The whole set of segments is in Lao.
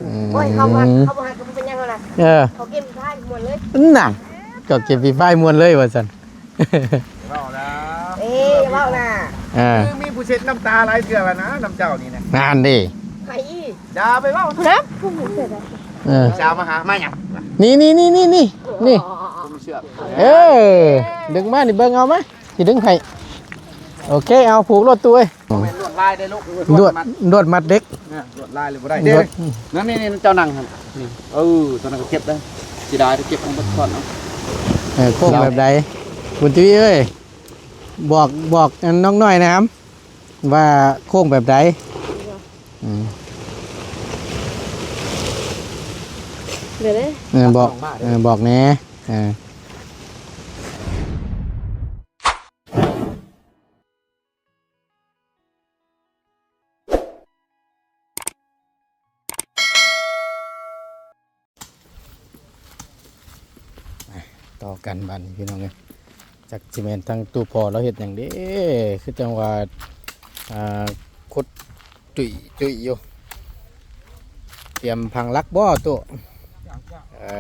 ອືມ ໂອ້ຍ ເຂົາວ່າເຂົາບໍ່ຮັກກໍບໍ່ເປັນຫຍັງຫັ້ນນະ ເອີ ເຂົາເກມຟຣີໄຟມ່ວນເລີຍ ນັ້ນ ກໍເກມຟຣີໄຟມ່ວນເລີຍວ່າຊັ້ນ ເວົ້ານະ ເອີ ຢ່າເວົ້ານະ ເອີ ຄືມີຜູ້ເຊັດນ້ຳຕາຫຼາຍເທື່ອແລ້ວນະ ນຳເຈົ້ານີ້ນະ ນັ້ນເດ້ ໃຜອີກ ຢ່າໄປເວົ້ານະ ເອີ ສາວມາຫາ ມາຫຍັງ ນີ້ໆໆໆໆ ນີ້ ເອີ ດຶງມານີ້ ເບິ່ງເອົາມາ ຊິດຶງໃຫ້ ໂອເຄ ເອົາຜູກໂລດຕູ້ເອີຍ ບໍ່ແມ່ນລວດລາຍເດ້ລູກ ລວດ ລວດມັດເດັກ ເອີ ລວດລາຍເລີຍບໍ່ໄດ້ເດ້ ນັ້ນ ນີ້ໆ ເຈົ້ານັ່ງຫັ້ນ ນີ້ ເອີ ຕົວນັ້ນກໍເກັບໄດ້ ເສຍດາຍເກັບເອົາໝົດ ຊ້ອນເອົາ ເອີ ໂຄ້ງແບບໃດ ບຸນທະວີເອີຍ ບອກ ບອກອັນນ້ອງນ້ອຍນະ ວ່າໂຄ້ງແບບໃດ ອືມ ດຽວເດ້ ເອີ ບອກ ເອີ ບອກແດ່ ເອີ. ຕໍ່ກັນບາດນີ້ພີ່ນ້ອງເອີຍ ຈັກຊິແມ່ນທາງຕູ້ພໍ່ລາວເຮັດຫຍັງເດ້ ຄືຈັ່ງວ່າ ອ່າ ຂຸດ ຈຸ້ຍຈຸ້ຍຢູ່ ຕຽມຝັງຫຼັກບໍ່ຕູ້? ເອີ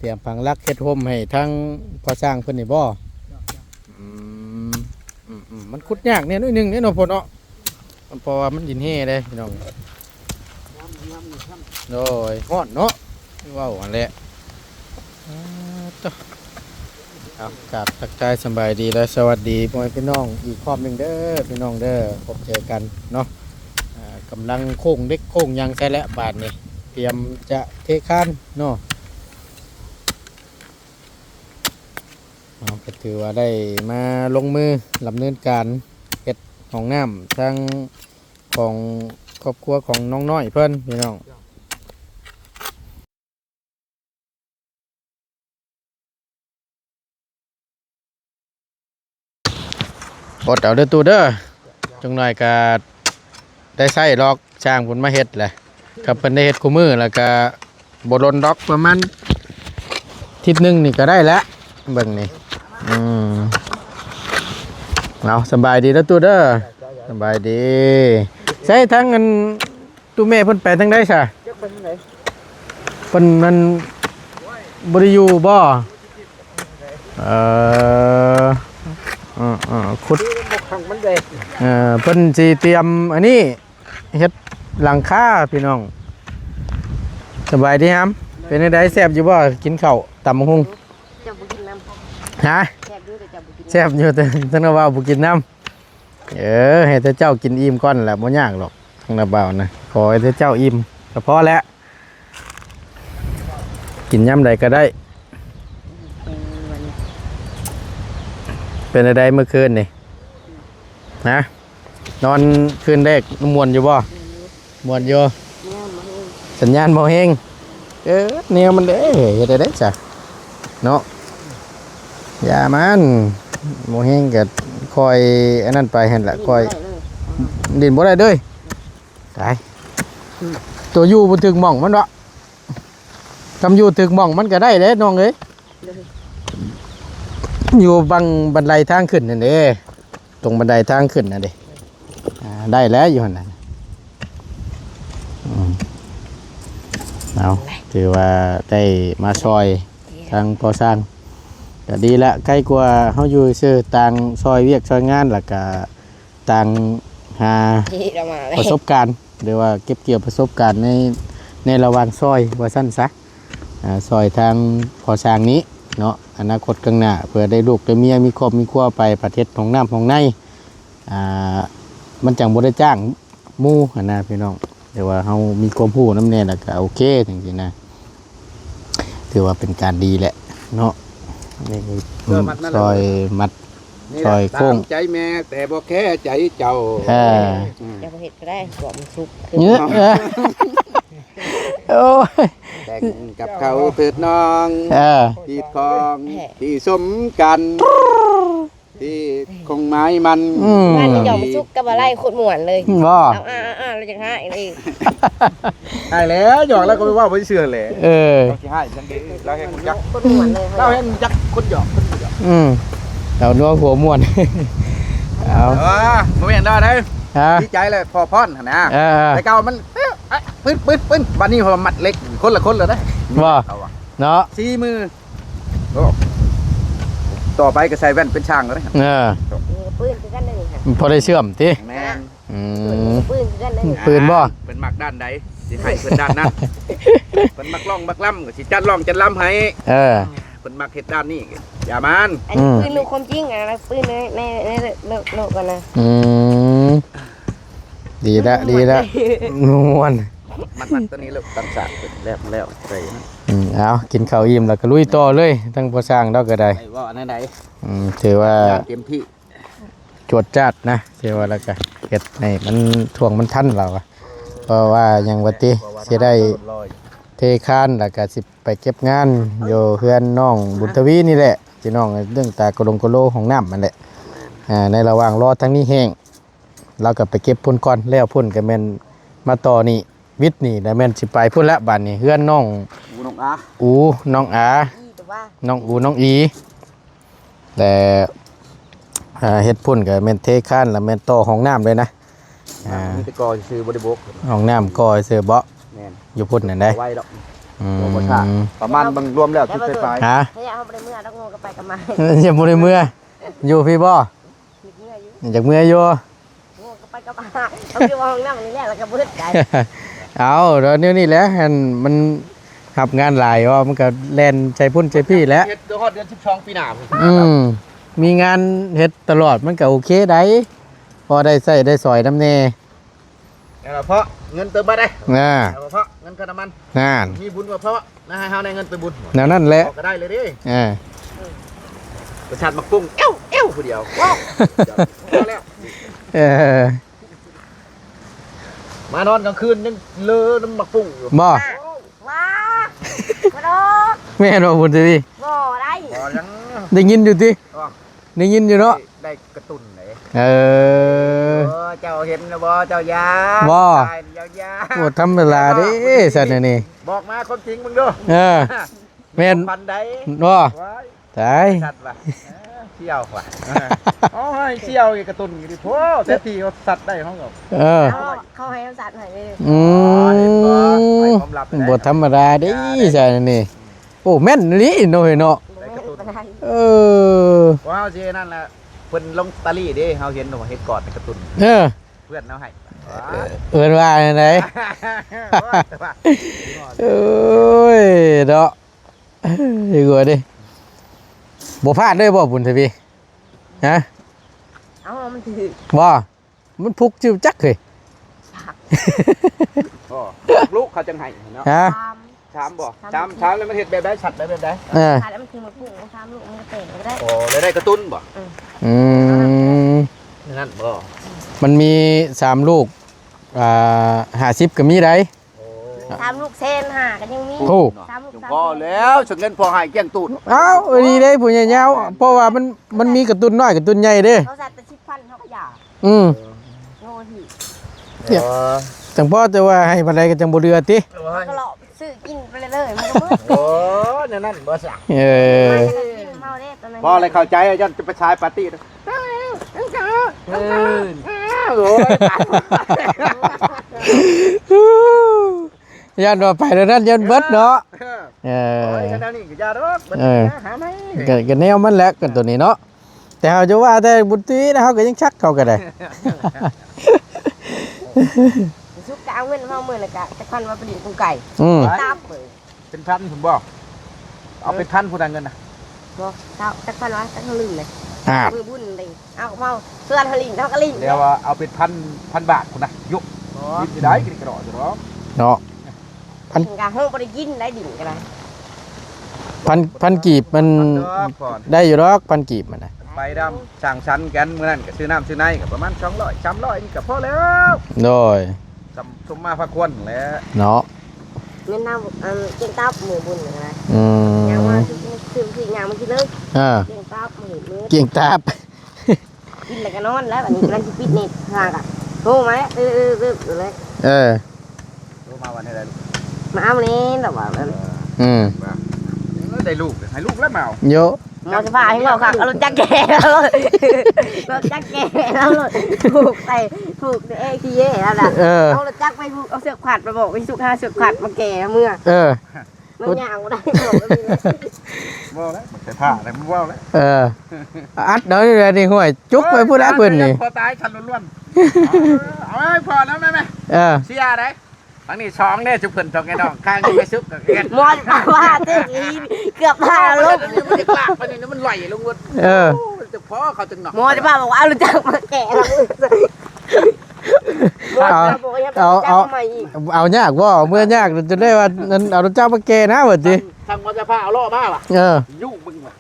ຕຽມຝັງຫຼັກເຮັດຮົ່ມໃຫ້ທາງພໍ່ຊ່າງເພິ່ນນີ້ບໍ່? ອືມ ອືມໆ ມັນຂຸດຍາກແດ່ໜ້ອຍໜຶ່ງເດ້ເນາະພໍ່ເນາະ ເພາະວ່າມັນດິນແຮ່ເດ້ພີ່ນ້ອງ ໂດຍ ຮ້ອນເນາະ ເວົ້າຫັ້ນແຫຼະ ອ່າ ໂຕ ເອົາ ກາບທັກທາຍສະບາຍດີ ແລະ ສະຫວັດດີພໍ່ແມ່ພີ່ນ້ອງອີກຮອບໜຶ່ງເດີພີ່ນ້ອງເດີ ພົບເຈີກັນເນາະ ອ່າ ກຳລັງໂຄ້ງເຫຼັກໂຄ້ງຫຍັງໃສ່ແລ້ວບາດນີ້ ຕຽມຈະເທຄານເນາະ ເຮົາກໍຖືວ່າໄດ້ມາລົງມືດຳເນີນການເຮັດຫ້ອງນ້ຳທາງຂອງຄອບຄົວຂອງນ້ອງນ້ອຍເພິ່ນພີ່ນ້ອງ. ອົດເອົາເດີຕູ້ເດີ ຈັກໜ້ອຍກະໄດ້ໃຊ້ດອກ ຊ່າງເພິ່ນມາເຮັດແຫຼະ ຄັນເພິ່ນໄດ້ເຮັດຄູ່ມື້ແລ້ວກະບໍ່ດົນດອກ ປະມານທິດໜຶ່ງນີ້ກະໄດ້ແລ້ວ ເບິ່ງນີ້ ອືມ ເອົາ ສະບາຍດີເດີຕູ້ເດີ ສະບາຍດີ ໃຊ້ທາງອັນ ຕູ້ແມ່ເພິ່ນໄປທາງໃດຊະ? ຈັກໄປທາງໃດ? ເພິ່ນນັ້ນບໍ່ໄດ້ຢູ່ບໍ່? ເອີ ເອີ ເອີ ຂຸດ ເອີ ເພິ່ນຊິຕຽມອັນນີ້ ເຮັດຫຼັງຄາພີ່ນ້ອງ. ສະບາຍດີຫຳ? ເປັນຈັ່ງໃດ ແຊບຢູ່ບໍ່? ກິນເຂົ້າຕຳບັກຫຸ່ງ ເຈົ້າບໍ່ກິນນຳ ຮະ? ແຊບຢູ່ ແຕ່ເຈົ້າບໍ່ກິນ ແຊບຢູ່ ແຕ່ເຈົ້າວ່າບໍ່ກິນນຳ. ເອີ ໃຫ້ແຕ່ເຈົ້າກິນອີ່ມກ່ອນແຫຼະ ບໍ່ຍາກດອກ ທາງນ້າບ່າວນະ ຂໍໃຫ້ແຕ່ເຈົ້າອີ່ມກະພໍແຫຼະ ກິນຍາມໃດກະໄດ້. ເປັນຈັ່ງໃດມື້ຄືນນີ້ ຮະ? ນອນຄືນແລກມ່ວນຢູ່ບໍ່? ມ່ວນຢູ່ ສັນຍານບໍ່ແຮງ ເອີ ແນວມັນເດ້ ເຮັດໄດ້ໃດ໋ຊະເນາະ ຢ່າມັນ ບໍ່ແຮງກະຄ່ອຍອັນນັ້ນໄປຫັ້ນລະ ຄ່ອຍ ຫຼິ້ນບໍ່ໄດ້ເລີຍ ຕາຍ ໂຕຢູ່ບໍ່ຖືກໝ່ອງມັນເນາະ ຄຳຢູ່ຖືກໝ່ອງມັນກະໄດ້ເດ້ນ້ອງເອີຍ ຢູ່ບັງບັນໄດທາງຂຶ້ນຫັ້ນເດ້. ຕົງບັນໄດທາງຂຶ້ນນະເດ້ ອ່າ ໄດ້ແລ້ວຢູ່ຫັ້ນນະ ອືມ ເອົາ ຖືວ່າໄດ້ມາຊ່ອຍທາງພໍ່ຊ່າງ ກະດີລະ ໄກກວ່າເຮົາຢູ່ຊື່ ຕ່າງຊ່ອຍວຽກຊ່ອຍງານ ລະກະຕ່າງຫາປະສົບການ ຫຼືວ່າເກັບກ່ຽວປະສົບການໃນ ໃນລະຫວ່າງຊ່ອຍວ່າຊັ້ນຊະ. ອ່າ ຊ່ອຍທາງພໍ່ຊ່າງນີ້ເນາະ ອະນາຄົດຂ້າງໜ້າ ເພື່ອໄດ້ລູກໄດ້ເມຍ ມີຄອບມີຄົວໄປ ປະເທດຫ້ອງນ້ຳຫ້ອງໃນ ອ່າ ມັນຈັ່ງບໍ່ໄດ້ຈ້າງໝູ່ຫັ້ນນະພີ່ນ້ອງ ແຕ່ວ່າເຮົາມີຄວາມຮູ້ນຳແດ່ ແລ້ວກະໂອເຄ ຈັ່ງຊີ້ນະ ຖືວ່າເປັນການດີແຫຼະເນາະ. ນີ້ ຊ່ອຍມັດ ຊ່ອຍໂຄ້ງ ຕາມໃຈແມ່ແຕ່ບໍ່ແຄໃຈເຈົ້າ ເອີ ອືມ ຢ່າບໍ່ເຮັດກະໄດ້ ກວມມັນສຸກຂຶ້ນ ເອີ ໂອ້ຍ ແບ່ງກັບເຂົາເຖີດນ້ອງ ເອີ ທີ່ຂອງທີ່ສົມກັນ ທີ່ຄົງໝາຍມັນ ອືມ ບ້ານນີ້ຫຍອກມັນສຸກກັບອາໄລໂຄດມ່ວນເລີຍ ບໍ່ ເອົາ ອ່າໆ ລາວຈັ່ງຮ້າຍເລີຍ ຮ້າຍແລ້ວ ຫຍອກລາວກະເວົ້າບໍ່ເຊື່ອແຫຼະ ເອີ ລາວຊິຮ້າຍຈັ່ງໃດ ລາວແຮງຮູ້ຈັກ ຄົນມ່ວນເລີຍ ລາວແຮງຮູ້ຈັກຄົນຫຍອກ ຄົນບໍ່ຫຍອກ ອືມ ລາວນົວຫົວມ່ວນ ເອົາ ເອີ ບໍ່ແມ່ນລາວໃດ ຮະ ດີໃຈແຫຼະ ຂໍພອນຫັ້ນນະ ເອີ ແຕ່ເກົ່າມັນ ເອີ ປຶ້ນໆໆ ບາດນີ້ເຂົາມັດເຫຼັກຄົນລະຄົນລະເດ້ ວ່າ ເຂົາວ່າ ເນາະ ສີ່ມື ໂອ້ ຕໍ່ໄປກໍໃສ່ແວ່ນເປັນຊ່າງລະເດ້ ເອີ ນີ້ກໍປືນຄືກັນເດ້ນີ້ ພໍໄດ້ເຊື່ອມຕິ ແມ່ນ ອືມ ປືນຄືກັນເດ້ນີ້ ປືນບໍ່ ເພິ່ນມັກດ້ານໃດ ຊິໃຫ້ເພິ່ນດ້ານນັ້ນ ເພິ່ນມັກຮ້ອງມັກລຳ ກໍຊິຈັດຮ້ອງຈັດລຳໃຫ້ ເອີ ເພິ່ນມັກເຮັດດ້ານນີ້ ຢ່າມານ ອັນນີ້ ອືມ ປືນລູກຄວາມຈິງ ອັນນັ້ນປືນໃນ ໃນ ໃນໂລກ ໂລກ ໂລກກັນນະ ອືມ ດີລະ ດີລະ ມ່ວນ ມັດ ມັດຕົວນີ້ລູກ ຕັ້ງສາກ ແລ້ວ ແລ້ວ ໃສ່ ອືມ ເອົາ ກິນເຂົ້າອີ່ມແລ້ວກໍລຸຍຕໍ່ເລີຍ ທັງພໍ່ຊ່າງລາວກໍໄດ້ ໄດ້ບໍ່ ອັນໃດ ອືມ ຖືວ່າ ເຕັມທີ່ ຈວດຈາດນະ ຖືວ່າ ແລ້ວກໍເຮັດໃຫ້ມັນ ຊ່ວງມັນທັນລາວ ເພາະວ່າຫຍັງວ່າຕິ ຊິໄດ້ເທຄານ ແລ້ວກໍຊິໄປເກັບງານຢູ່ເຮືອນນ້ອງບຸນທະວີນີ້ແຫຼະ ພີ່ນ້ອງ ເລື່ອງຕາກະລົງກະໂລຫ້ອງນ້ຳຫັ້ນແຫຼະ ອ່າ ໃນລະຫວ່າງລໍທາງນີ້ແຫ້ງ ລາວກໍໄປເກັບພຸ້ນກ່ອນ ແລ້ວພຸ້ນກໍແມ່ນມາຕໍ່ນີ້ ວິດນີ້ ແລ້ວແມ່ນຊິໄປພຸ້ນລະ ບາດນີ້ເຮືອນນ້ອງ ອູ ນ້ອງອາ ອູ ນ້ອງອາ ອີ ແຕ່ວ່າ ນ້ອງອູ ນ້ອງອີ ແຕ່ ເຮັດພຸ້ນກໍແມ່ນເທຄານ ແລ້ວແມ່ນຕໍ່ຫ້ອງນ້ຳເລີຍນະ ອ່າ ມີແຕ່ກໍ່ຊື່ໆ ບໍ່ໄດ້ໂບກ ຫ້ອງນ້ຳກໍ່ຊື່ບໍ ແມ່ນ ຢູ່ພຸ້ນນັ້ນໃດ ບໍ່ໄວດອກ ອືມ ບໍ່ ບໍ່ຊ້າ ປະມານເບິ່ງລວມແລ້ວ ສິບປາຍໆ ຮະ ເຮົາບໍ່ໄດ້ເມືອດອກ ງູກໍໄປກັບມາ ຍັງບໍ່ໄດ້ເມືອ ຢູ່ພີ້ບໍ ຢາກເມືອຢູ່ ຢາກເມືອຢູ່ ງູກໍໄປກັບມາ ເຮົາຄືວ່າຫ້ອງນ້ຳນີ້ແຫຼະ ແລ້ວກໍບໍ່ເຮັດໄດ້ ເອົາ ແລ້ວແນວນີ້ແຫຼະ ຫັ້ນມັນຮັບງານຫຼາຍ ວ່າມັນກໍແລ່ນໃສ່ພຸ້ນໃສ່ພີ້ແຫຼະ ເຮັດຮອດເດືອນສິບສອງປີໜ້າພຸ້ນ ອືມ ມີງານເຮັດຕະຫຼອດ ມັນກໍໂອເຄໄດ໋ ພໍໄດ້ໃຊ້ໄດ້ສອຍນຳແດ່ ແລ້ວເພາະເງິນເຕີມບັດເດ້ ນະ ແລ້ວເພາະເງິນຄ່ານ້ຳມັນ ນັ້ນ ມີບຸນວ່າເພາະນະ ໃຫ້ເຮົາໄດ້ເງິນໄປບຸນ ແນວນັ້ນແຫຼະ ເຮົາກໍໄດ້ເລີຍເດ້ ເອີ ໄປສັດໝາກປຸ້ງ ແອ້ວໆ ຜູ້ດຽວ ວ້າວ ພໍແລ້ວ ເອີ ມານອນກາງຄືນຍັງເລີນຳໝາກປຸ້ງຢູ່ ບໍ່ ວ້າ ບໍ່ດອກ ແມ່ນບໍ່ ບຸນທະວີ ບໍ່ໄດ້ ບໍ່ຫຍັງ ໄດ້ຍິນຢູ່ຕິ ໄດ້ຍິນຢູ່ເນາະ ໄດ້ກະຕຸ້ນເດ້ ເອີ ເອີ ເຈົ້າເຫັນແລ້ວບໍ່ ເຈົ້າຢ່າ ບໍ່ ຕາຍແລ້ວຢ່າ ບໍ່ທຳມະດາເດ້ ສັດອັນນີ້ ບອກມາຄວາມຈິງເບິ່ງດູ ເອີ ແມ່ນ ພັນໃດ ບໍ່ ຕາຍ ສັດວ່າ ເອີ ສ່ຽວວ່າ ເອົາໃຫ້ສ່ຽວອີກກະຕຸ້ນຢູ່ຕິ ໂພ ແຕ່ທີ່ເຮົາສັດໄດ້ເຮົາກໍ ເອີ ເຂົາ ເຂົາໃຫ້ສັດໃຫ້ເດ້ ອືມ ເຫັນບໍ່ ໃຫ້ຄວາມລັບ ບໍ່ທຳມະດາເດ້ ສັດອັນນີ້ ໂອ້ ແມ່ນອີ່ຫຼີເນາະ ເອີ ເຮົາຊິນັ້ນແຫຼະ ເພິ່ນລົງຕາລີເດ້ ເຮົາເຫັນວ່າເຮັດກອດກະຕຸ້ນ ເອີ ເພື່ອນເຮົາໃຫ້ ເອີ ເອີ້ນວ່າແນວໃດ ໂອ້ຍ ເນາະ ເອີ ດີກວ່າເດ້ ບໍ່ພາດເລີຍບໍ່ ບຸນທະວີ ຮະ ເອົາ ມັນຖືກ ບໍ່ ມັນພຸກຈິວຈັກເຮີຍ ລູກເຂົາຈັ່ງໃຫ້ເນາະ ຮະ ສາມ ສາມບໍ່ ສາມ ສາມ ສາມແລ້ວມັນເຮັດແບບໃດ ສັດໄດ້ແບບໃດ ເອີ ສາມແລ້ວມັນຄືໝາກປຸ້ງ ສາມລູກມັນກໍແຕກກໍໄດ້ ໂອ້ ແລ້ວໄດ້ກະຕຸ້ນບໍ່ ອືມ ອືມ ນັ້ນບໍ່ ມັນມີສາມລູກ ອ່າ ຫ້າສິບກໍມີໃດ ໂອ້ ສາມລູກແສນຫ້າກໍຍັງມີ ໂອ້ ສາມລູກ ພໍແລ້ວ ສະເງິນພໍໃຫ້ກ້ຽງຕູດ ເອົ້າ ດີເດ້ຜູ້ໃຫຍ່ຍາວ ເພາະວ່າມັນ ມັນມີກະຕຸ້ນນ້ອຍກະຕຸ້ນໃຫຍ່ເດ້ ເຂົາສັດແຕ່ສິບພັນເຮົາກໍຢາກ ອືມ ໂອ້ຍ ຈັ່ງພໍແຕ່ວ່າໃຫ້ປານໃດກໍຈັ່ງບໍ່ເຫຼືອຕິ ເຮົາກໍເລາະຊື້ກິນໄປເລື້ອຍໆ ມັນກໍໝົດ ໂອ້ ແນວນັ້ນບໍ່ຊະ ເອີ ເຮົາເດ້ຕອນນັ້ນ ພໍແລ້ວເຂົ້າໃຈ ຢ້ານຈະໄປສາຍປາຕີ້ ເອີ ໂອ້ຍ ຢ້ານວ່າໄປແນວນັ້ນຢ້ານເບິດເນາະ ເອີ ເອີ ໂອ້ຍ ແນວນີ້ກໍຢ່າດອກ ເບິດ ເອີ ຫາໃໝ່ ກໍ ກໍແນວມັນແຫຼະ ກໍຕົວນີ້ເນາະ ແຕ່ເຮົາຈະວ່າແຕ່ບຸນຕີນະ ເຮົາກໍຍັງຊັກເຂົາກໍໄດ້ ສຸກກໍເອົາເງິນເຮົາມື້ລະກະຈັກພັນວ່າໄປຫຼິ້ນກົງໄກ່ ອືມ ຕັບເລີຍ ເປັນພັນພຸ້ນບໍ່ ເອົາເປັນພັນພຸ້ນນະເງິນນະ ບໍ່ ເຈົ້າ ຈັກພັນວະ ຈັກລືມເລີຍ ອ່າ ມື້ບຸນເດ້ ເອົາ ເອົາ ຊວນເຮົາຫຼິ້ນ ເຮົາກໍຫຼິ້ນ ແລ້ວວ່າເອົາເປັນພັນ ພັນບາດພຸ້ນນະ ໂຍ ບໍ່ ຫຼິ້ນຊິໄດ້ ກິນກະດອກຢູ່ດອກ ເນາະ ພັນ ເຮົາບໍ່ໄດ້ກິນໄດ້ດິນກໍໄດ້ ພັນ ພັນກີບມັນ ໄດ້ຢູ່ດອກ ພັນກີບມັນນະ ໄປດຳສັງສັນກັນ ມື້ນັ້ນກໍຊື້ນ້ຳຊື້ໃນກໍປະມານສອງຮ້ອຍ ສາມຮ້ອຍ ນີ້ກໍພໍແລ້ວ ໂດຍ ສຳສົມມາພາຄວນແຫຼະ ເນາະ ແມ່ນນຳ ອັນ ກ້ຽງຕັບມື້ບຸນນະ ອືມ ຍ່າງມາຊື້ ຊື້ ຍ່າງມາກິນເລີຍ ອ່າ ກ້ຽງຕັບມື້ ກ້ຽງຕັບ ກິນແລ້ວກໍນອນແລ້ວ ບາດນີ້ກຳລັງຊິປິດເນັດ ຫາກໍໂທມາແລ້ວ ເອີ ເອີ ເອີ ເອີ ໂທມາວ່າແນວໃດ ມາເອົາແນ່ ແລ້ວວ່າ ເອີ ອືມ ວ່າ ເອີ ໄດ້ລູກ ໃຫ້ລູກແລ້ວມາເອົາ ໂຍ ໝໍສະພາໃຫ້ເວົ້າຄັກ ເອົາລົດຈັກແກ່ເອົາໂລດ ລົດຈັກແກ່ເອົາໂລດ ຜູກໃສ່ ຜູກເອທີເອແລ້ວນະ ເອີ ເອົາລົດຈັກໄປຜູກ ເອົາເຊືອກຂວັດໄປ ບອກໄປສຸກຫາເຊືອກຂວັດມາແກ່ເມືອ ເອີ ມັນຍ່າງບໍ່ໄດ້ ບອກແບບນີ້ແຫຼະ ເວົ້າແລ້ວ ໃສ່ຜ້າແລ້ວ ເວົ້າແລ້ວ ເອີ ອັດເອົານີ້ແຫຼະນີ້ ຫ້ວຍ ຈຸກໄປພຸ້ນລະເພິ່ນນີ້ ພໍຕາຍຄັນລ້ວນໆ ເອົາໃຫ້ພໍນຳແມ່ ເອີ ເສຍໄດ໋ ທາງນີ້ສອງເດ້ ຈຸເພິ່ນສອງໄອ້ນ້ອງ ຂ້າງນີ້ໄປສຸກກໍເຮັດ ໝໍວ່າເຕັກອີ ເກືອບພາລົບ ມັນຈະລາກໄປນີ້ ມັນໄຫຼລົງໝົດ ເອີ ໂອ້ຍ ຈະພໍເຂົາຈັ່ງເນາະ ໝໍຈະພາບອກວ່າ ເອົາລົດຈັກມາແກ່ລະ ເອົາ ເອົາ ເອົາ ເອົາຍາກບໍ່ ເອົາເມືອຍາກ ຈົນໄດ້ວ່າ ອັນ ເອົາລົດຈັກມາແກ່ນະ ວ່າຕິ ທາງໝໍຈະພາເອົາລໍ້ມາວ່າ ເອີ ຢູ່ເບິ່ງວ່າ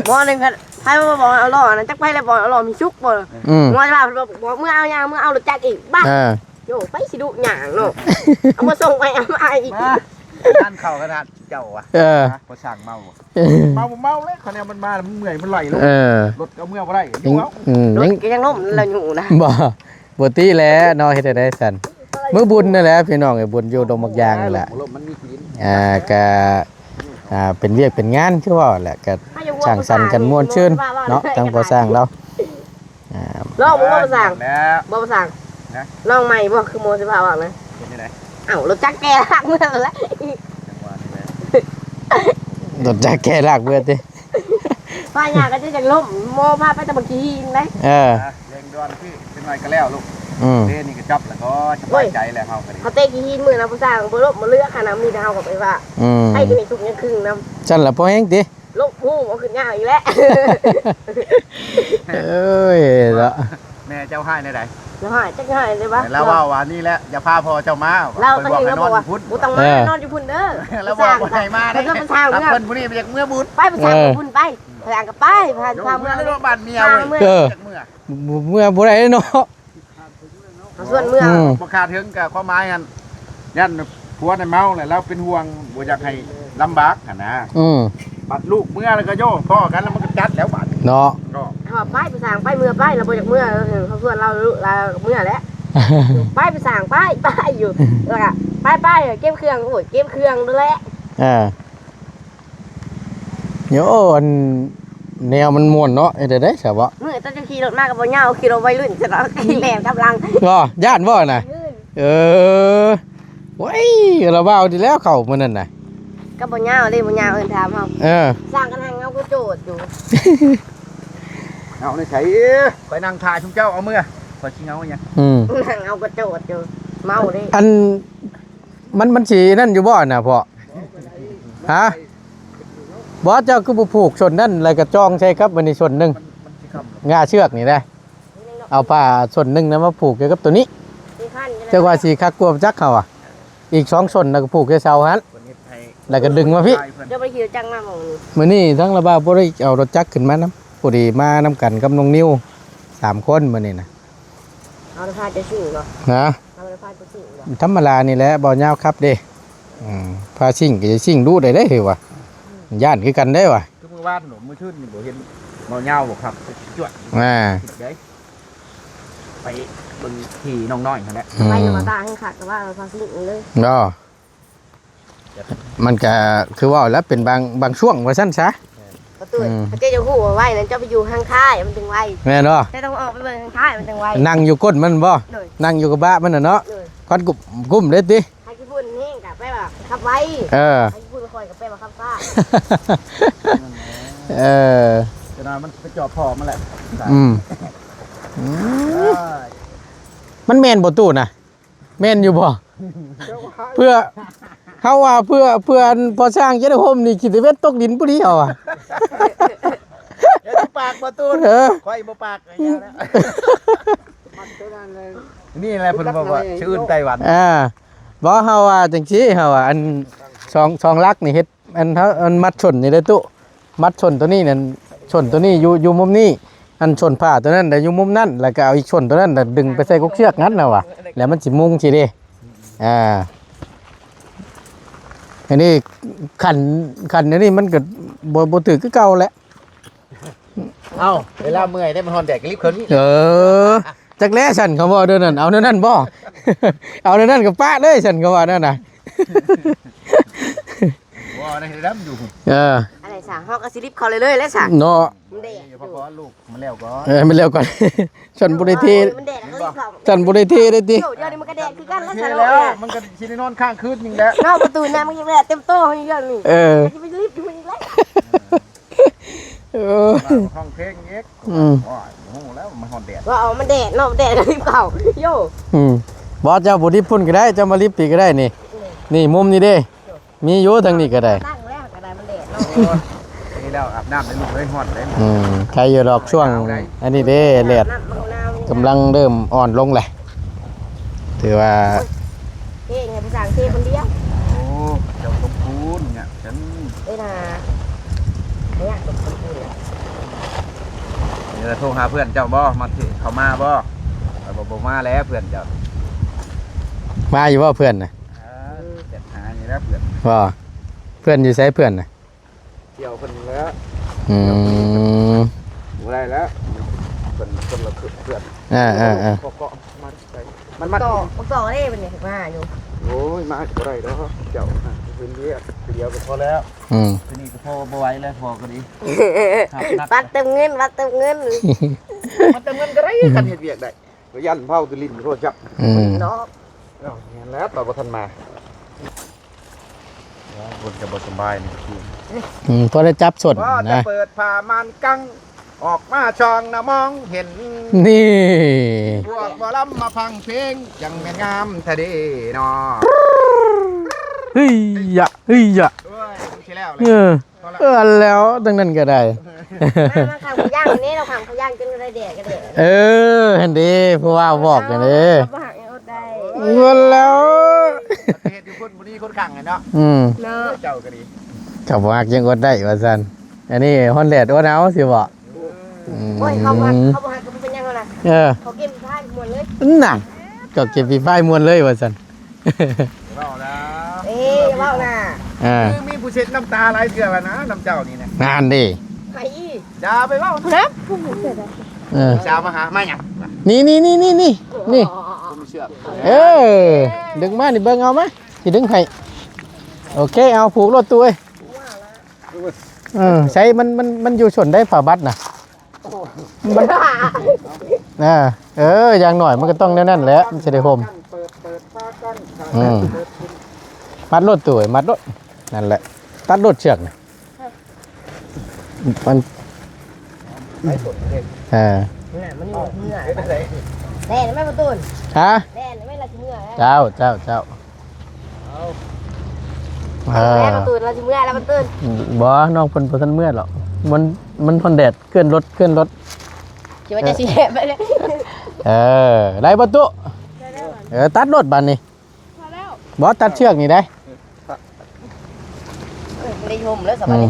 ໝໍໜຶ່ງຄັນ ໃຜວ່າບໍ່ເອົາລໍ້ນັ້ນ ຈັກໃຜແລ້ວບໍ່ເອົາລໍ້ມີສຸກບໍ່ ອືມ ໝໍຈະພາບອກ ເມືອເອົາຍາ ເມືອເອົາລົດຈັກອີກ ບ້າ ເອີ ໂຍ ໄປຊິດຸຍ່າງເນາະ ເອົາມາສົ່ງໄປເອົາມາອີກ ມາ ງານເຂົ້າຂະໜາດເຈົ້າວ່າ ເອີ ພໍຊ່າງເມົາ ເມົາບໍ່ເມົາເລີຍ ຄະແນນມັນມາ ມັນເມື່ອຍ ມັນໄຫຼລົງ ເອີ ລົດກໍເອົາເມືອບໍ່ໄດ້ ຍັງ ອືມ ລົດກໍຍັງລົ້ມລະຢູ່ນະ ບໍ່ ບໍ່ຕິແຫຼະເນາະ ເຮັດໃດຊັ້ນ ມື້ບຸນນັ້ນແຫຼະພີ່ນ້ອງເອີຍ ບຸນຢູ່ດົງໝາກຢາງນີ້ແຫຼະ ອ່າ ກະ ອ່າ ເປັນວຽກເປັນງານຄືເວົ້າແຫຼະ ກະສັງສັນກັນມ່ວນຊື່ນເນາະ ທາງພໍ່ຊ່າງລາວ ອ່າ ລອງເບິ່ງບໍ່ຊ່າງ ບໍ່ຊ່າງ ນະ ລອງໃໝ່ບໍ່ ຄືໝໍຊິພາອອກນະ ເປັນຈັ່ງໃດ ເອົ້າ ລົດຈັກແກ່ລາກເມືອແລ້ວ ຈັງຫວະນີ້ແຫຼະ ລົດຈັກແກ່ລາກເມືອຕິ ພາຍາກໍຈະຢາກລົ້ມ ໝໍພາໄປແຕ່ບັກຂີ້ຫີນໄດ໋ ເອີ ເລັ່ງດ່ວນຄື ຈັກໜ້ອຍກໍແລ້ວລູກ ອືມ ເດນີ້ກໍຈັບແລ້ວກໍສະບາຍໃຈແລ້ວ ເຮົາກໍດີ ເຮົາເຕະຂີ້ຫີນມື້ນະ ຜູ້ຊ່າງບໍ່ລົບບໍ່ເລືອກຫັ້ນນະ ມີແຕ່ເຮົາກໍໄປວ່າ ອືມ ໃຜຈະມີທຸກຍັງຄຶງນຳ ຊັ້ນລະພໍແຮງຕິ ລົບຫູເອົາຂຶ້ນຍາກອີກແລ້ວ ເອີຍເນາະ ແມ່ເຈົ້າຮ້າຍແນວໃດ ລາວຮ້າຍ ຈັກຮ້າຍແນວໃດວະ ລາວເວົ້າວ່ານີ້ແຫຼະ ຢ່າພາພໍ່ເຈົ້າມາ ລາວຕະກີ້ມາບອກໃຫ້ນອນຢູ່ພຸ້ນ ບໍ່ຕ້ອງມາ ເອີ ນອນຢູ່ພຸ້ນເດີ ລາວບອກໃຫ້ມາເດີ ເພິ່ນຜູ້ນີ້ບໍ່ຢາກເມືອບຸນ ໄປຜູ້ຊ່າງ ເອີ ບຸນໄປ ຂ້ອຍອ່ານກໍໄປ ພາ ພາເມືອ ເມືອໂລດບ້ານເມຍເວີຍ ເອີ ເມືອບໍ່ໄດ້ເນາະ ເຮົາຊວນເມືອ ອືມ ບໍ່ຄາດເຖິງກໍຄວາມໝາຍຫັ້ນ ຢ້ານຜົວນັ້ນເມົາແລ້ວ ລາວເປັນຫ່ວງ ບໍ່ຢາກໃຫ້ລຳບາກຫັ້ນນະ ອືມ ບັດລູກເມືອແລ້ວກໍໂຍ ພໍ້ກັນແລ້ວມັນກໍຈັດແລ້ວບາດເນາະ ກໍເຮົາວ່າໄປ ຜູ້ຊ່າງໄປ ເມືອໄປ ລາວບໍ່ຢາກເມືອ ເຮົາຊວນລາວ ລາວເມືອແຫຼະ ໄປ ຜູ້ຊ່າງໄປ ໄປຢູ່ ແລ້ວກໍໄປໆ ເກັບເຄື່ອງ ໂອ້ຍ ເກັບເຄື່ອງໂລດແຫຼະ ເອີ ໂອ້ ອັນແນວມັນມ່ວນເນາະ ເຮັດໄດ້ຊະເບາະ ມື້ຕອນເຈົ້າຂີ່ລົດມາກໍບໍ່ຍາວ ຂີ່ລົດໄວລຸ້ນຊະເນາະ ແລ່ນກັບຫຼັງ ບໍ່ ຢ້ານບໍ່ນະ ເອີ ໂອ້ຍ ລະເວົ້າດີແລ້ວເຂົ້າມື້ນັ້ນນະ ກໍບໍ່ຍາວເດ້ ບໍ່ຍາວເອີ້ນຖາມເຮົາ ເອີ ສ້າງກັນຫັ້ນເຮົາກໍໂຈດຢູ່ ເອົາໃນໃສ ຂ້ອຍນັ່ງຖ້າຊຸມເຈົ້າເອົາເມືອ ຂ້ອຍຊິເອົາຫຍັງ ອືມ ນັ່ງເອົາກໍໂຈດຢູ່ ເມົາເດ້ ອັນ ມັນ ມັນຊິນັ້ນຢູ່ບໍ່ນະພໍ່ ຮະ ບໍ່ ເຈົ້າຄືບໍ່ຜູກສົ້ນນັ້ນ ແລ້ວກໍຈອງໃສ່ກັບອັນນີ້ສົ້ນໜຶ່ງ ງ່າເຊືອກນີ້ນະ ເອົາຜ້າສົ້ນໜຶ່ງນະມາຜູກຢູ່ກັບໂຕນີ້ ຈັກວ່າຊິຄັກກວ່າຈັກເຮົາອະ ອີກສອງສົ້ນນະກໍຜູກໃສ່ເສົາຫັ້ນ ແລ້ວກໍດຶງມາພີ້ ເຈົ້າບໍ່ໄດ້ຂີ່ລົດຈັກມາບໍ່ມື້ນີ້ ມື້ນີ້ທາງລະບ່າວບໍ່ໄດ້ເອົາລົດຈັກຂຶ້ນມານຳ ພໍດີມານຳກັນກັບນ້ອງນິວ ສາມຄົນມື້ນີ້ນະ ເຮົາໄດ້ພາເຈົ້າຊິງເນາະ ຮະ ເຮົາໄດ້ພາເຈົ້າຊິງເນາະ ທຳມະດານີ້ແຫຼະ ບໍ່ຍາວຂັບເດ້ ອືມ ພາຊິງກໍຊິງດຸໄດ້ເດ້ ເຮີວ່າ ຢ້ານຄືກັນເດ້ວ່າ ຄືມື້ວານ ມື້ຄືນນີ້ບໍ່ເຫັນບໍ່ຍາວບໍ່ຂັບ ຈວດ ອ່າ ໄປເບິ່ງທີ່ນ້ອງນ້ອຍຫັ້ນແຫຼະ ອືມ ໄປນຳຕາແຮງຄັກ ແຕ່ວ່າພາຊິງເລີຍ ເນາະ ມັນກະຄືເວົ້າແຫຼະ ເປັນບາງ ບາງຊ່ວງວ່າຊັ້ນຊະ ປະຕູ ອືມ ເຈົ້າຈະຮູ້ວ່າໄວນັ້ນ ເຈົ້າໄປຢູ່ທາງທ້າຍມັນຈຶ່ງໄວ ແມ່ນບໍ່ ເຈົ້າຕ້ອງອອກໄປເບິ່ງທາງທ້າຍມັນຈຶ່ງໄວ ນັ່ງຢູ່ກົ້ນມັນບໍ່ ໂດຍ ນັ່ງຢູ່ກະບະມັນນະເນາະ ໂດຍ ຄວັນກຸ້ມ ກຸ້ມເດ້ຕິ ໃຫ້ຂີ້ຝຸ່ນແຮງກະແປວ່າຂັບໄວ ເອີ ໃຫ້ຂີ້ຝຸ່ນຄ່ອຍກະແປວ່າຂັບຊ້າ ເອີ ຈະນອນມັນໄປຈອບພໍ່ມັນແຫຼະ ອືມ ອືມ ມັນແມ່ນບໍ່ຕູ້ນະ? ແມ່ນຢູ່ບໍ່? ເພື່ອ ເຮົາວ່າເພື່ອ ເພື່ອອັນພໍ່ຊ່າງຈະໄດ້ຮົ່ມນີ້ ຂີ້ຕະເວັດຕົກດິນພໍດີເຮົາວ່າ ຢ່າຊິປາກບໍ່ຕູນ ເອີ ຂ້ອຍບໍ່ປາກ ນີ້ແຫຼະເພິ່ນບອກວ່າຊື່ນໄຕ້ຫວັນ ອ່າ ບໍ່ ເຮົາວ່າຈັ່ງຊີ້ ເຮົາວ່າອັນສອງ ສອງຫຼັກນີ້ເຮັດ ອັນເຮົາ ອັນມັດສົ້ນນີ້ເດ້ຕູ້ ມັດສົ້ນໂຕນີ້ນັ້ນ ສົ້ນໂຕນີ້ຢູ່ ຢູ່ມຸມນີ້ ອັນສົ້ນຜ້າໂຕນັ້ນໄດ້ຢູ່ມຸມນັ້ນ ແລ້ວກໍເອົາອີກສົ້ນໂຕນັ້ນນະດຶງໄປໃສ່ກົກເຊືອກຫັ້ນນະວ່າ ແລ້ວມັນຊິມຸງຊີ້ເດ້ ອ່າ ອັນນີ້ຂັນ ຂັນອັນນີ້ມັນກໍບໍ່ ບໍ່ຖືກຄືເກົ່າແຫຼະ ເອົ້າ ເວລາເມື່ອຍເດ້ ມັນຮ້ອນແດດກໍລີບເຄື່ອງນີ້ ເອີ ຈັກແລ້ຊັ້ນ ເຂົາເວົ້າແນວນັ້ນ ເອົາແນວນັ້ນບໍ່ ເອົາແນວນັ້ນກໍປະເລີຍຊັ້ນ ເຂົາວ່າແນວນັ້ນນະ ບໍ່ໄດ້ດຳຢູ່ ເອີ ອັນໃດ ສາ ເຮົາກໍຊິລິບເຂົ້າເລີຍໆແຫຼະສາ ເນາະ ມັນແດດ ເພາະວ່າລູກມັນແລ້ວກ່ອນ ເອີ ມັນແລ້ວກ່ອນ ຊັ້ນບໍ່ໄດ້ເທ ມັນແດດ ເຮົາລິບເຂົ້າ ຊັ້ນບໍ່ໄດ້ເທເດ້ຕິ ດຽວນີ້ມັນກໍແດດຄືກັນແລ້ວ ຊັ້ນເນາະ ມັນກໍຊິໄດ້ນອນຄ້າງຄືນນີ້ແຫຼະ ເນາະ ປະຕູນ້ຳມັນຍັງແດດເຕັມໂຕຢູ່ດຽວນີ້ ເອີ ມັນຊິໄປລິບຢູ່ອີກແລ້ວ ເອີ ຮ້ອງເພງອີກ ອືມ ໂອ້ຍ ຮູ້ແລ້ວມັນຮ້ອນແດດ ວ່າເອົາມັນແດດເນາະ ແດດກໍລິບເຂົ້າ ໂຢ ອືມ ບໍ່ ເຈົ້າບໍ່ລິບພຸ້ນກໍໄດ້ ເຈົ້າມາລິບພີ້ກໍໄດ້ນີ້ ນີ້ມຸມນີ້ເດ້ ມີຢູ່ທາງນີ້ກໍໄດ້ ຕັ້ງແລ້ວກໍໄດ້ ມັນແດດເນາະ ໂອ້ຍ ນີ້ແລ້ວອາບນ້ຳໃນລູກເອີຍ ຮ້ອນເດ້ ອືມ ໄຄຢູ່ດອກ ຊ່ວງອັນນີ້ເດ້ ແດດກຳລັງເລີ່ມອ່ອນລົງແຫຼະ ຖືວ່າ ເພງໃຫ້ຜູ້ຊ່າງເທຄົນດຽວ ໂອ້ ເຈົ້າສົມບູນຍາກຈັ່ງ ເອີນາ ຍາກສົມບູນ ເອີ ໂທຫາເພື່ອນເຈົ້າບໍ່ ມາເທເຂົ້າມາບໍ່ ເຂົາບອກບໍ່ມາແລ້ວເພື່ອນເຈົ້າ ມາຢູ່ບໍ່ເພື່ອນນະ ເອີ ແຊດຫາຢູ່ແລ້ວເພື່ອນ ບໍ່ ເພື່ອນຢູ່ໃສເພື່ອນນະ ທ່ຽວເພິ່ນແລ້ວ ອືມ ບໍ່ໄດ້ແລ້ວ ເພິ່ນຄົນລະເຂືອບເພື່ອນ ເອີໆໆ ເກາະໆ ມັນມັດ ເກາະເກາະເດ້ ມັນນີ້ມາຢູ່ ໂອ້ຍ ມາກໍບໍ່ໄດ້ດອກ ເຈົ້ານະເຮັດວຽກ ດຽວກໍພໍແລ້ວ ອືມ ທີນີ້ກໍພໍບໍ່ໄຫວແລ້ວ ພໍກໍດີ ບັດເຕີມເງິນ ບັດເຕີມເງິນ ບັດເຕີມເງິນກໍໄດ້ ຄັນເຮັດວຽກໄດ້ ກໍຢ້ານເພົາແຕ່ຫຼິ້ນໂທລະສັບ ອືມ ເນາະ ເອົາ ແມ່ນແລ້ວ ຕອນບໍ່ທັນມາ ເພິ່ນຈະບໍ່ສະບາຍນີ້ ອືມ ພໍໄດ້ຈັບສົ້ນ ວ່າຈະ ນະ ເປີດຜ້າມ່ານກັ້ງ ອອກມາຊ່ອງນະມອງເຫັນ ນີ້ ພວກໝໍລຳມາຟັງເພງ ຈັ່ງແມ່ນງາມແທ້ເດເນາະ ເຮີ້ຍຍະ ເຮີ້ຍຍະ ໂອ້ຍ ຊິແລ້ວແລ້ວ ເອີ ເອີ ແລ້ວ ຈັ່ງນັ້ນກໍໄດ້ ມາ ມາຂ້າງຜູ້ຍ່າງນີ້ ເຮົາຂ້າງຜູ້ຍ່າງຈົນໄດ້ແດດກໍແດດ ເອີ ຫັ້ນເດ້ ຜູ້ວ່າບອກຫັ້ນເດ້ ບໍ່ຮັກຍັງອົດໄດ້ ເບິ່ງແລ້ວ ປະເທດຢູ່ພຸ້ນບໍ່ມີຄົນຂ້າງເນາະ ອືມ ເນາະ ເຈົ້າກໍດີ ເຂົາບໍ່ຮັກຍັງອົດໄດ້ວ່າຊັ້ນ ອັນນີ້ຮ້ອນແດດອົດເອົາຊິບໍ ອືມ ໂອ້ຍ ເຂົາບໍ່ຮັກ ເຂົາບໍ່ຮັກກໍບໍ່ເປັນຫຍັງແລ້ວນະ ເອີ ເຂົາເກັບຜ້າມ່ວນເລີຍ ນັ້ນ ເຂົາເກັບຜ້າມ່ວນເລີຍວ່າຊັ້ນ ເວົ້ານະ ເອີ ຢ່າເວົ້ານະ ເອີ ຄືມີຜູ້ເຊັດນ້ຳຕາຫຼາຍເທື່ອແລ້ວນະ ນຳເຈົ້ານີ້ນະ ນັ້ນເດ້ ໃຜອີກ ຢ່າໄປເວົ້ານະ ເອີ ສາວມາຫາ ມາຫຍັງ ນີ້ໆໆໆ ນີ້ ເອີ ດຶງມານີ້ ເບິ່ງເອົາມາ ຊິດຶງໃຫ້ ໂອເຄ ເອົາ ຜູກໂລດຕູ້ເອີຍ ເອີ ໃສ ມັນ ມັນ ມັນຢູ່ສົ້ນໃດຜ້າບັດນະ ມັນ ເອີ ເອີ ຢ່າງໜ້ອຍມັນກໍຕ້ອງແນວນັ້ນແຫຼະ ມັນຊິໄດ້ຫົ່ມ ອືມ ມັດໂລດຕູ້ເອີຍ ມັດໂລດ ນັ້ນແຫຼະ ຕັດໂລດເຊືອກນະ ມັນ ເອີ ມັນເມື່ອຍ ແລ່ນໄດ້ບໍ່ຕູນ ຮະ ແລ່ນໄດ້ບໍ່ລະຊິເມື່ອຍ ເຈົ້າ ເຈົ້າ ເຈົ້າ ເອີ ແລ້ວປະຕູນ ລາວຊິເມືອແລ້ວປະຕູນ ບໍ່ ນ້ອງເພິ່ນບໍ່ທັນເມືອດອກ ມັນ ມັນຮ້ອນແດດ ເຄື່ອນລົດ ເຄື່ອນລົດ ຄິດວ່າຈະຊິແຫບໄປເລີຍ ເອີ ໄດ້ບໍ່ຕຸ ເອີ ຕັດໂລດບາດນີ້ ພໍແລ້ວ ບໍ່ ຕັດເຊືອກນີ້ໄດ໋ ເອີ ບໍ່ໄດ້ຫົ່ມແລ້ວສະບາດນີ້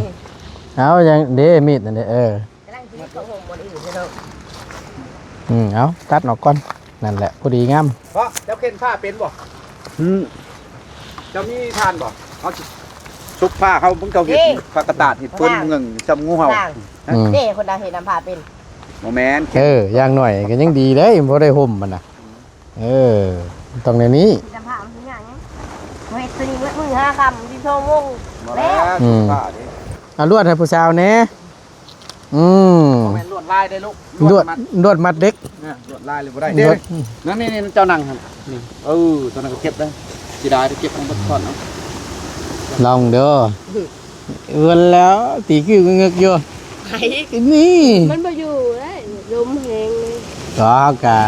ເອົາ ຍັງເດ້ ມີດນັ້ນເດ້ ເອີ ກຳລັງຊິເຂົ້າຮ່ວມບ່ອນອື່ນເນາະ ອືມ ເອົາ ຕັດອອກກ່ອນ ນັ້ນແຫຼະ ພໍດີງາມ ເພາະເຈົ້າເຂັນຜ້າເປັນບໍ່? ອືມ ເຈົ້າມີຖ່ານບໍ່? ເຮົາຊິຊຸບຜ້າ ເຮົາ ເຈົ້າເຮັດຜ້າກະຕາດ ເຮັດເພິ່ນເງິ່ງຊ່ຳງູເຫົ່າ ອືມ ເດ້ ຄົນດາວເຮັດນຳຜ້າເປັນ ບໍ່ແມ່ນ ເອີ ຢ່າງໜ້ອຍກໍຍັງດີເດ້ ບໍ່ໄດ້ຫົ່ມມັນນະ ເອີ ຕ້ອງແນວນີ້ ຊິນຳຜ້າມັນຊິຍາກຫຍັງ ເຮັດໂຕນີ້ເບິດມື້ຫ້າຄ່ຳ ສິບສອງໂມງ ບໍ່ແລ້ວ ອືມ ຊຸບຜ້າເດ້ ເອົາລວດໃຫ້ຜູ້ສາວແດ່ ອືມ ບໍ່ແມ່ນລວດລາຍເດ້ລູກ ລວດ ລວດມັດ ລວດມັດເດັກ ເອີ ລວດລາຍເລີຍບໍ່ໄດ້ ລວດ ເດ້ ນັ້ນ ນີ້ ນີ້ ເຈົ້ານັ່ງຫັ້ນ ນີ້ ເອີ ຕົວນັ້ນກໍເກັບໄດ້ ເສຍດາຍເກັບຂອງເບິດກ່ອນເນາະ ລອງເດີ ເບິ່ງແລ້ວ ຕີຄືງຶກຢູ່ ໃຜ ນີ້ ມັນບໍ່ຢູ່ເດ້ ລົມແຮງເລີຍ ກໍເຮົາກະ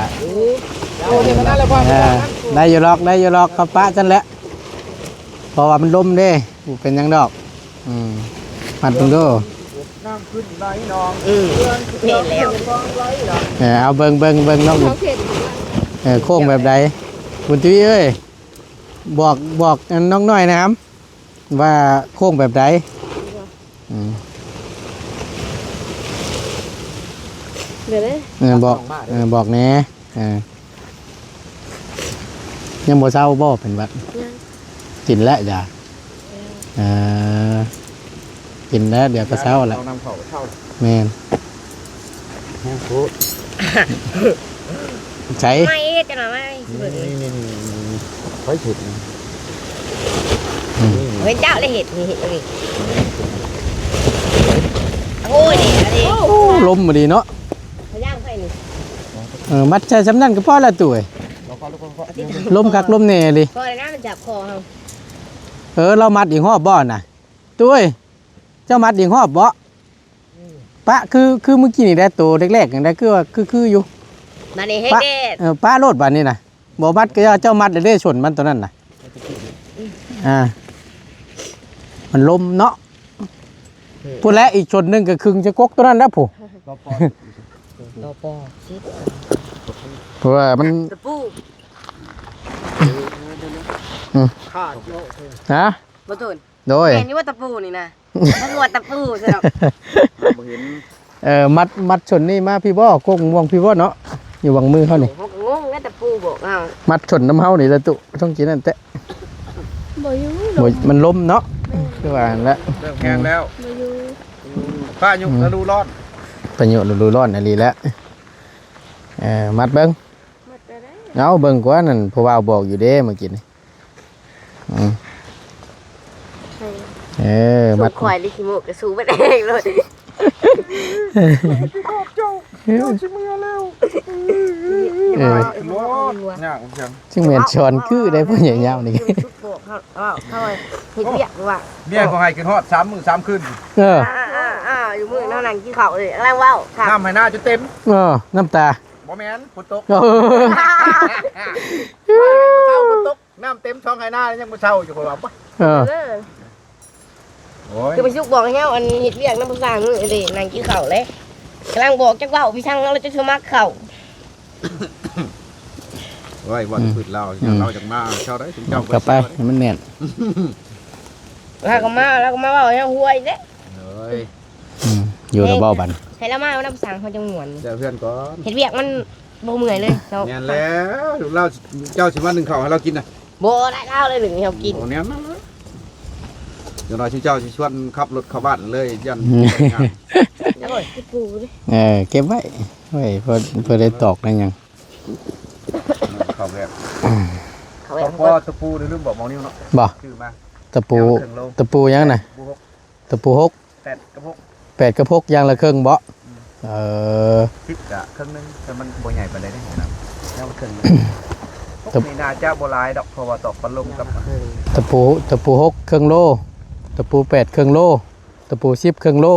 ໂອ້ ເຮັດມານານແລ້ວ ເອີ ໄດ້ຢູ່ດອກ ໄດ້ຢູ່ດອກ ເຂົາປະຊັ້ນແຫຼະ ເພາະວ່າມັນລົມເດ້ ບໍ່ເປັນຫຍັງດອກ ອືມ ມັດເບິ່ງດູ ນ້ຳຂຶ້ນໄຫຼນອງ ອືມ ແມ່ນແລ້ວ ເອີ ເອົາເບິ່ງ ເບິ່ງ ເບິ່ງນ້ອງ ເອີ ໂຄ້ງແບບໃດ ບຸນທະວີເອີຍ ບອກ ບອກນ້ອງນ້ອຍນະ ວ່າໂຄ້ງແບບໃດ ອືມ ເອີ ບອກ ເອີ ບອກແດ່ ເອີ ຍັງບໍ່ເຊົາບໍ່ເປັນຫວັດ? ຍັງ ກິນແລ້ວຢາ ເອີ ເອີ ກິນແລ້ວ ດຽວກໍເຊົາແລ້ວ ເອົານ້ຳເຂົ້າເຊົາ ແມ່ນ ແຮງໂພດ ໃສ ມາເຮັດຈັງຫວະ ມາ ນີ້ ນີ້ ນີ້ ນີ້ ໃຜເຮັດນີ້? ອືມ ເຫັນເຈົ້າໄດ້ເຮັດ ນີ້ເຮັດອັນນີ້ ເອີ ໂອ້ຍ ອັນນີ້ ໂອ້ ລົມບໍ່ດີເນາະ ເຂົາຍ່າງໄປນີ້ ເອີ ມັດໃສ່ຊ່ຳນັ້ນກໍພໍລະຕູ້ເອີຍ ລົມຄັກລົມແນ່ອີ່ຫຼີ ພໍແລ້ວນະ ມັນຈັບຄໍເຮົາ ເອີ ລາວມັດອີກຮອບບໍ່ນະ ຕູ້ເອີຍ ເຈົ້າມັດອີກຮອບບໍ່? ປະ ຄື ຄືມື້ກີ້ນີ້ແຫຼະ ໂຕແລກໆ ຍັງໄດ້ ຄືວ່າ ຄື ຄືຢູ່ ບາດນີ້ແຮງແດດ ເອີ ປະໂລດບາດນີ້ນະ ບໍ່ມັດກໍຢ່າ ເຈົ້າມັດເດ້ ຊົນມັນໂຕນັ້ນນະ ອ່າ ມັນລົມເນາະ ພຸ້ນແຫຼະ ອີກຊົນໜຶ່ງກໍຄຶງຈະກົກໂຕນັ້ນແຫຼະ ຜູ້ ຕໍ່ປໍ ຕໍ່ປໍ ເພາະວ່າມັນ ຕະປູ ອືມ ຂາດ ຮະ ບໍ່ໂຕນ ໂດຍ ແມ່ນຢູ່ວ່າຕະປູນີ້ນະ ມັນວ່າຕະປູຊະດອກ ບໍ່ເຫັນ ເອີ ມັດ ມັດຊົນນີ້ມາພີ້ບໍ່ ກົກມ່ວງພີ້ບໍ່ເນາະ ຢູ່ຫວ່າງມືເຮົານີ້ ເຮົາກໍງົງແລ້ວ ຕະປູບອກເຮົາ ມັດຊົນນຳເຮົານີ້ລະຕຸ ຕ້ອງກິນນັ້ນແຕະ ບໍ່ຢູ່ ບໍ່ ມັນລົມເນາະ ແມ່ນ ຄືວ່າຫັ້ນແຫຼະ ເລີ່ມແຮງແລ້ວ ບໍ່ຢູ່ ພາຍຸ ອືມ ລະດູຮ້ອນ ພາຍຸລະດູຮ້ອນອີ່ຫຼີແຫຼະ ເອີ ມັດເບິ່ງ ມັດໄດ້ ເອົາເບິ່ງກວ່ານັ້ນ ຜູ້ບ່າວບອກຢູ່ເດ້ມື້ກີ້ນີ້ ອືມ ໃສ່ ເອີ ມັດ ຊຸມຂ້ອຍລິຂີ້ໂມກະສູ້ເບິດແຮງໂລດ ເຈົ້າຊິເມືອແລ້ວ ເອີ ຍາກຈັງ ຈຶ່ງແມ່ນສອນຄືໄດ້ຜູ້ໃຫຍ່ຍາວນີ້ ຊຸມພວກເຮົາ ເຮົາເຮັດວຽກວ່າ ເມຍກໍໃຫ້ຂຶ້ນຮອດສາມມື້ສາມຄືນ ເອີ ອ່າໆ ຢູ່ມື້ນັ້ນນັ່ງກິນເຂົ້າເລີຍ ກຳລັງເວົ້າ ນ້ຳໃຫ້ໜ້າຈົນເຕັມ ເອີ ນ້ຳຕາ ບໍ່ແມ່ນ ຝົນຕົກ ເອີ ເຊົ້າຝົນຕົກ ນ້ຳເຕັມຊ່ອງໄຮ່ນາ ຍັງບໍ່ເຊົາຢູ່ ຂ້ອຍວ່າ ເອີ ເອີ ໂອ້ຍ ຄືໄປສຸກບອກໃຫ້ເຮົາ ອັນເຮັດວຽກນຳຜູ້ຊ່າງເດ້ ນັ່ງກິນເຂົ້າເດ້ ກຳລັງບອກຈັກເວົ້າ ພີ່ຊ່າງເຮົາລະຈະສະໝັກເຂົ້າ ໂອ້ຍ ເວົ້າແຕ່ພືດລາວ ອືມ ລາວຈັກມາເຊົາໄດ້ ຊຸມເຈົ້າ ກັບໄປໃຫ້ມັນແໜ້ນ ລາວກໍມາ ລາວກໍມາເວົ້າໃຫ້ເຮົາຫົວອີກເດ້ ໂອ້ຍ ອືມ ຢູ່ແລ້ວບໍ່ບັດ ໃຫ້ລາວມານຳຊ່າງເຮົາຈັ່ງມ່ວນ ແລ້ວເຮືອນກ່ອນ ເຮັດວຽກມັນ ບໍ່ເມື່ອຍເລີຍເນາະ ແມ່ນແລ້ວ ລາວ ເຈົ້າຊິມາໜຶ້ງເຂົ້າໃຫ້ລາວກິນນະ ບໍ່ໄດ້ ລາວເລີຍໜຶ້ງໃຫ້ເຮົາກິນ ໂອ້ ແນວນັ້ນເລີຍ ຢ່າງໜ້ອຍຊຸມເຈົ້າຊິຊວນຂັບລົດເຂົ້າບ້ານເລີຍ ຢ້ານ ໂອ້ຍ ເກັບປູເດ້ ເອີ ເກັບໄວ້ ໄວ້ ເພື່ອ ເພື່ອໄດ້ຕອກໄດ້ຫຍັງ ເຂົ້າແບບ ເຂົ້າແບບ ຕະປູ ຕະປູ ລືມບອກໝໍນິວເນາະ ບໍ່ ຊື່ມາ ຕະປູ ຕະປູຫຍັງນະ ຕະປູຫົກ ຕະປູຫົກ ແປດກັບຫົກ ແປດກັບຫົກ ຢ່າງລະເຄິ່ງເບາະ ອືມ ເອີ ສິບກະເຄິ່ງໜຶ່ງ ແຕ່ມັນບໍ່ໃຫຍ່ປານໃດເດ້ ແນວເຄິ່ງໜຶ່ງ ຕະ ຫົກນີ້ໜ້າຈະບໍ່ຫຼາຍດອກ ເພາະວ່າຕອກປັນລົມກັບ ຕະປູ ຕະປູຫົກເຄິ່ງໂລ ຕະປູແປດເຄິ່ງໂລ ຕະປູສິບເຄິ່ງໂລ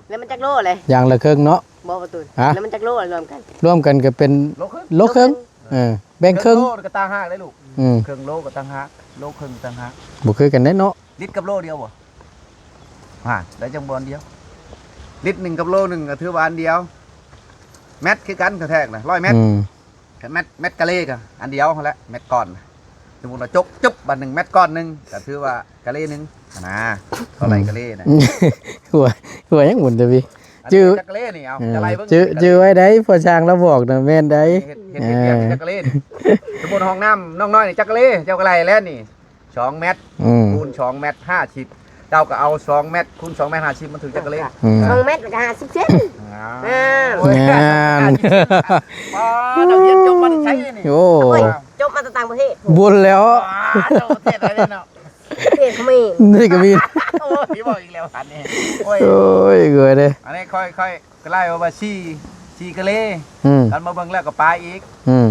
ແລ້ວມັນຈັກໂລແຫຼະ ຢ່າງລະເຄິ່ງເນາະ ບໍ່ປະຕູ ຮະ ແລ້ວມັນຈັກໂລລະລວມກັນ ລວມກັນກໍເປັນໂລເຄິ່ງ ໂລເຄິ່ງ ເອີ ແບ່ງເຄິ່ງ ເຄິ່ງໂລກໍຕ່າງຫາກເດ້ລູກ ອືມ ເຄິ່ງໂລກໍຕ່າງຫາກ ໂລເຄິ່ງຕ່າງຫາກ ບໍ່ຄືກັນເດ້ເນາະ ລິດກັບໂລດຽວບໍ່? ຫາ ໄດ້ຈັ່ງບ່ອນດຽວ ລິດໜຶ່ງກັບໂລໜຶ່ງກໍຖືວ່າອັນດຽວ ແມັດຄືກັນແທ້ໆນະ ຮ້ອຍແມັດ ອືມ ແມັດ ແມັດກະເລກໍອັນດຽວຫັ້ນແຫຼະ ແມັດກ້ອນ ສົມມຸດວ່າຈົກ ຈຶບ ບາດໜຶ່ງແມັດກ້ອນໜຶ່ງ ກໍຖືວ່າກະເລໜຶ່ງຫັ້ນນະ ເທົ່າໃດກະເລນະ ຫົວ ຫົວຍັງໝູນແຕ່ພີ່ ອັນນີ້ ຈື່ ຈັກເລນີ້ ເອົາ ເອີ ກະໄລ່ເບິ່ງ ຈື່ ຈື່ໄວ້ໄດ໋ ພໍ່ຊ່າງລາວບອກນະ ແມ່ນໄດ໋ ເຮັດ ເຮັດ ເຮັດວຽກ ເອີ ຈັກເລນີ້ ສົມມຸດຫ້ອງນ້ຳນ້ອງນ້ອຍນີ້ ຈັກເລ ເຈົ້າກໍໄລ່ແລ້ວນີ້ ສອງແມັດ ອືມ ຄູນສອງແມັດຫ້າສິບ ເຈົ້າກໍເອົາສອງແມັດ ຄູນສອງແມັດຫ້າສິບ ມັນຖືກຈັກເລ ອືມ ສອງແມັດກໍຫ້າສິບເຊັນ ອ່າ ອ່າ ໂອ້ຍ ງານ ປາດ ນັກຮຽນຈົບມາແຕ່ໃສນີ້ ໂອ້ ໂອ້ຍ ຈົບມາແຕ່ຕ່າງປະເທດ ບຸນແລ້ວ ປາດ ໂຕເທດໃດເນາະ ປະເທດຂະເໝນ ນີ້ກໍມີ ໂອ້ຍ ເວົ້າອີກແລ້ວອັນນີ້ ໂອ້ຍ ໂອ້ຍ ເກີຍເດ້ ອັນນີ້ຄ່ອຍ ຄ່ອຍ ກໍໄລ່ວ່າ ວ່າສີ່ ສີ່ກະເລ ອືມ ຄັນມາເບິ່ງແລ້ວກໍປາຍອີກ ອືມ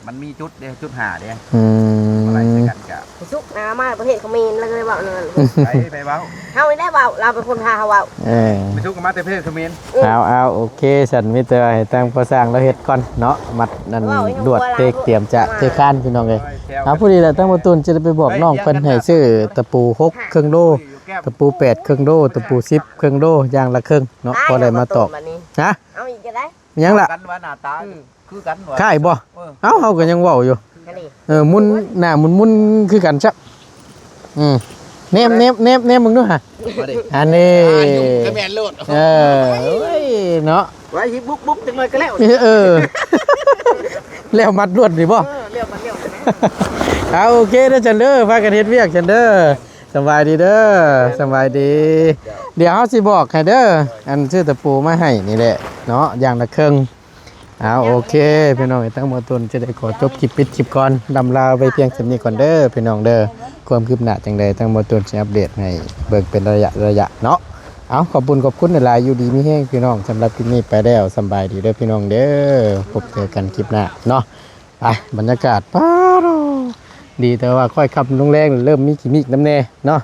ມັນມີຈຸດເດ້ ຈຸດຫ້າເດ້ ອືມ ມາໄລ່ໃສ່ກັນກະ ໄປສຸກນະ ມາປະເທດຂະເໝນ ລະເລີຍເວົ້ານັ້ນ ໄປ ໄປເວົ້າ ເຮົານີ້ແຫຼະເວົ້າ ລາວເປັນຄົນພາເຮົາເວົ້າ ເອີ ໄປສຸກກໍມາແຕ່ປະເທດຂະເໝນ ເອີ ເອົາ ເອົາ ໂອເຄ ຊັ້ນມີແຕ່ວ່າໃຫ້ທາງພໍ່ຊ່າງລາວເຮັດກ່ອນເນາະ ມັດນັ້ນ ເວົ້າໃຫ້ ລວດເຕັກ ເຮົາ ຕຽມຈະ ເອີ ເຕັກຄານ ພີ່ນ້ອງເອີຍ ເອົາ ພໍດີແຫຼະ ທາງບໍ່ຕູນຈະໄດ້ໄປບອກນ້ອງເພິ່ນໃຫ້ຊື້ຕະປູຫົກເຄິ່ງໂລ ຕະປູແປດເຄິ່ງໂລ ຕະປູສິບເຄິ່ງໂລ ຢ່າງລະເຄິ່ງເນາະ ພໍໄດ້ມາຕອກ ຮະ ເອົາອີກກໍໄດ້ ຫຍັງລະ ກັນວ່າໜ້າຕາ ອືມ ຄືກັນວ່າ ຄ້າຍບໍ່ ເອີ ເອົ້າ ເຮົາກໍຍັງເວົ້າຢູ່ ອັນນີ້ ເອີ ໝຸນ ໜ້າໝຸນໆ ຄືກັນຊະ ອືມ ແນມ ແນມ ແນມ ແນມເບິ່ງດູຫາ ມາດິ ອັນນີ້ ອ່າ ຫຍຸ້ງກະແມ່ນໂລດ ເອີ ໂອ້ຍ ເນາະ ໄວ້ຮີບບຸບໆ ຈັກໜ້ອຍກໍແລ້ວ ເອີ ແລ້ວມັດລວດນີ້ບໍ່ ເອີ ແລ້ວມັດແລ້ວ ເອົາ ໂອເຄເດີ ຊັ້ນເດີ ພາກັນເຮັດວຽກ ຊັ້ນເດີ ສະບາຍດີເດີ ສະບາຍດີ ດຽວເຮົາຊິບອກໃຫ້ເດີ ອັນຊື້ຕະປູມາໃຫ້ນີ້ແຫຼະເນາະ ຢ່າງລະເຄິ່ງ ເອົາ ໂອເຄ ພີ່ນ້ອງເອີຍ ທາງໝໍຕຸນຈະໄດ້ຂໍຈົບຄລິບ ປິດຄລິບກ່ອນ ລ່ຳລາໄວ້ພຽງສ່ຳນີ້ກ່ອນເດີ ພີ່ນ້ອງເດີ ຄວາມຄືບໜ້າຈັ່ງໃດ ທາງໝໍຕຸນຊິອັບເດດໃຫ້ເບິ່ງເປັນໄລຍະໆເນາະ ເອົາ ຂອບບຸນຂອບຄຸນຫຼາຍໆ ຢູ່ດີມີແຮງພີ່ນ້ອງ. ສຳລັບຄລິບນີ້ໄປແລ້ວ ສຳບາຍດີເດີພີ່ນ້ອງເດີ ພົບເຈີກັນຄລິບໜ້າເນາະ. ໄປ ບັນຍາກາດ ປາດໂທ້ ດີແຕ່ວ່າຄ່ອຍຄ່ຳລົງແລງ ເລີ່ມມີຂີ້ເມກນຳແດ່ເນາະ.